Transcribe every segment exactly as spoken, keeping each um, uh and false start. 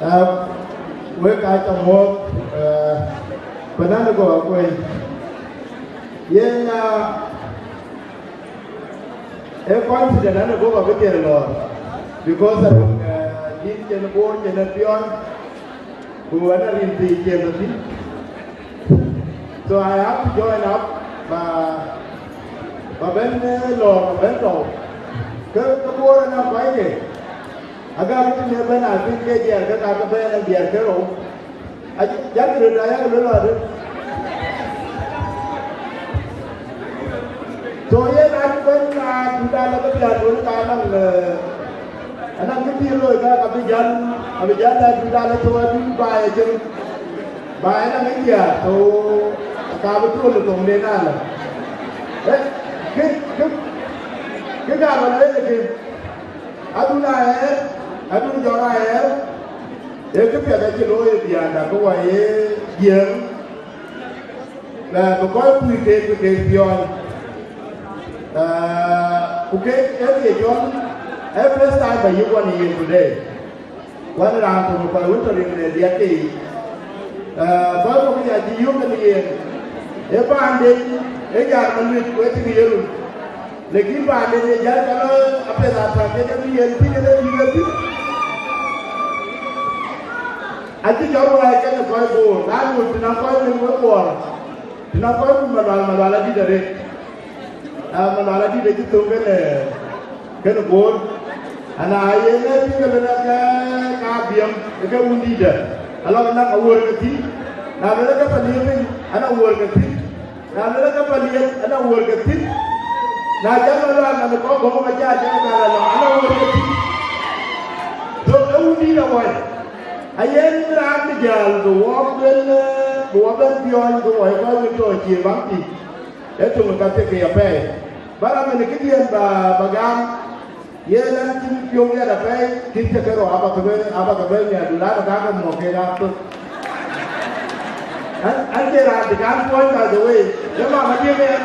Ah, wek aa ca muɔ̈ɔ̈th, eh, Fernando Goga Kuei. Yen, ah, ee confident an, ago bä bï thiëër lɔɔr, because, eh, yïn cïn Bor, cïn Piɔ̈ɔ̈ny, ku an, arin thii cïn thïn. So I have to join up, ba, ba bɛ̈n, eh, lɔɔr, ba bɛ̈n tɔ̈u. Ke, ke Bor anɔŋ kɔc ke, agam tïŋ ë bɛ̈n a bï ke diɛɛr ke ka ke bɛ̈n ë diɛɛr ke rou. Ac-, jam röt aya ke luel ade. So yen an bɛ̈n na Dudal ke bian wën ka anɔŋ, eh, anɔŋ kë pïïr looi ka, ka bï jäl, abï jäl na Dudal, so adï ba ye cïn, ba ye na ŋic ya, so ka bï tuöl thoŋ de na la. Eh, kë, kë, kë ka ba lueel kë. Adun Aɣɛɛr, adun Jɔk Aɣɛɛr, ee këpiɛth acï looi ë biäkda ke wɔ ye Jiëëŋ, na bï kɔc kuc keek, bï keek piɔ̈ɔ̈ny. Ah, ku keek ee kë cɔl, ee first time ba yïk ɣɔn ë yen today. Wan raan töŋ kɔc wën tɔ̈ riŋ në diɛt ke yic. Ah, kɔc kɔ̈k nya cï yök kën yen, ee paanden, ee jal malueth ku ee tïŋ ye run. Lakin paanden ë jäl ka lɔ apiɛth athaŋ ke jɔ bï yen piny ënë bï ke piny. Acï jɔ ruääi kenë kɔc Bor, na nu tïn a kɔc wën wek Bor, tïn a kɔc wën Malual, Malual adït arëët. Ah, Malual adït acï thöŋ kenë, kenë Bor. Ana yen ë bï ke lënë ke ka biëm, ke wun dïïtdë, alɔ nak awuɔ̈r ke thïn. Na lënë ke Paliëp piny, ana wuɔ̈r ke thïn. Na lënë ke Paliëp, ana wuɔ̈r ke thïn. Na jam Malual, na kɔ̈k gɔ̈k ma jaa jam Malual, ana wuɔ̈r ke thïn. So, ee wun dïït awai. Ayen raan bï jäl, bï wɔ bɛ̈n, bï wɔ bɛ̈n piɔ̈ɔ̈ny, bï wɔ ye kɔc wën tɔ̈ cie baŋ thïn. Ee töŋ ka thek ke apɛi. Ba ram en këdiën ba, ba gam. Yen an cïn piɔ̈u riɛt apɛi, kïn cï ke rɔt aba ke bɛ, aba ke bɛ miɛt, du la ba ka ke mɔ̈k kek athök. An, an cie raan të kan puɔ̈ny, by the way. Ee mama diëk ɛn.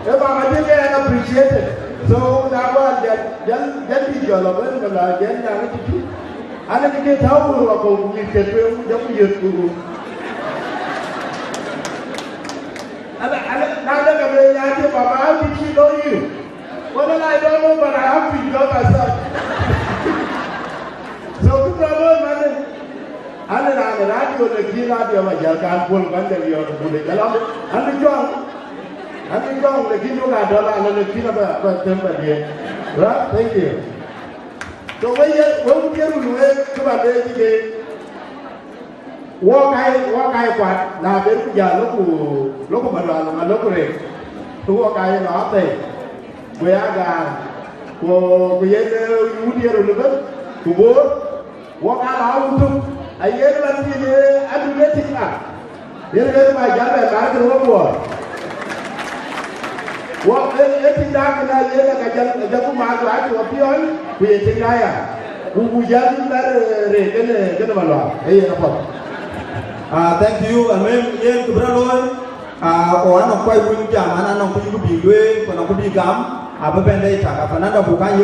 Ee mama diëk ɛn appreciated. So, na wään jal, jal, jal dït jɔl ëbën, ke la jal nyaŋ ë tïtï. An, ë kë tääu wur wakɔ̈u, ku mïth ke tueŋ, ku jɔku yöt, ku. Ana, ana, na de ka bɛ ya ke baba, how did she know you? Well, I don't know, but I have to enjoy myself. So, good brother, man. Ana raan radio, lakin radio ma jal kan puɔ̈l kan de yɔ̈ɔ̈k bule. Jalam, ana jɔŋ, ana jɔŋ, lakin yöök a dɔl, ana lakin aba, aba them ba diɛ̈. Right? Thank you. So, we ye, we ye run we, ke ba de ke. Wɔ ka ye, wɔ ka ye kuat, na ber ku jäl, lok ku, lok ku Malual, ma lok ku rek. Ku wɔ ka ye nɔ apɛi. Ku ya gaar. Ku, ku yen, eh, wut ye run ëbën. Ku Bor. Wɔ ka la wut tök. Ayen man thïn, eh, adun ë tïŋ ŋa. Yen ëbën ma jäl bɛ mar kën wɔ Bor. Wɔ, e, e tïŋ dak na yen ka jam, ka jam ku ma ku ati wɔ piɔ̈ɔ̈ny, ku ye tïŋ da ya. Ku, ku jam bɛr, eh, re kene, kene Malual. E yen apath. Ah, thank you. Almuhim, yen kë bï rɔt looi, ah, ku anɔŋ kɔc wën jam, an, anɔŋ kë yïk bï lueel, ku anɔŋ kë bï gam, abï bɛ̈n dɛ̈ tak, apanada ku ka ye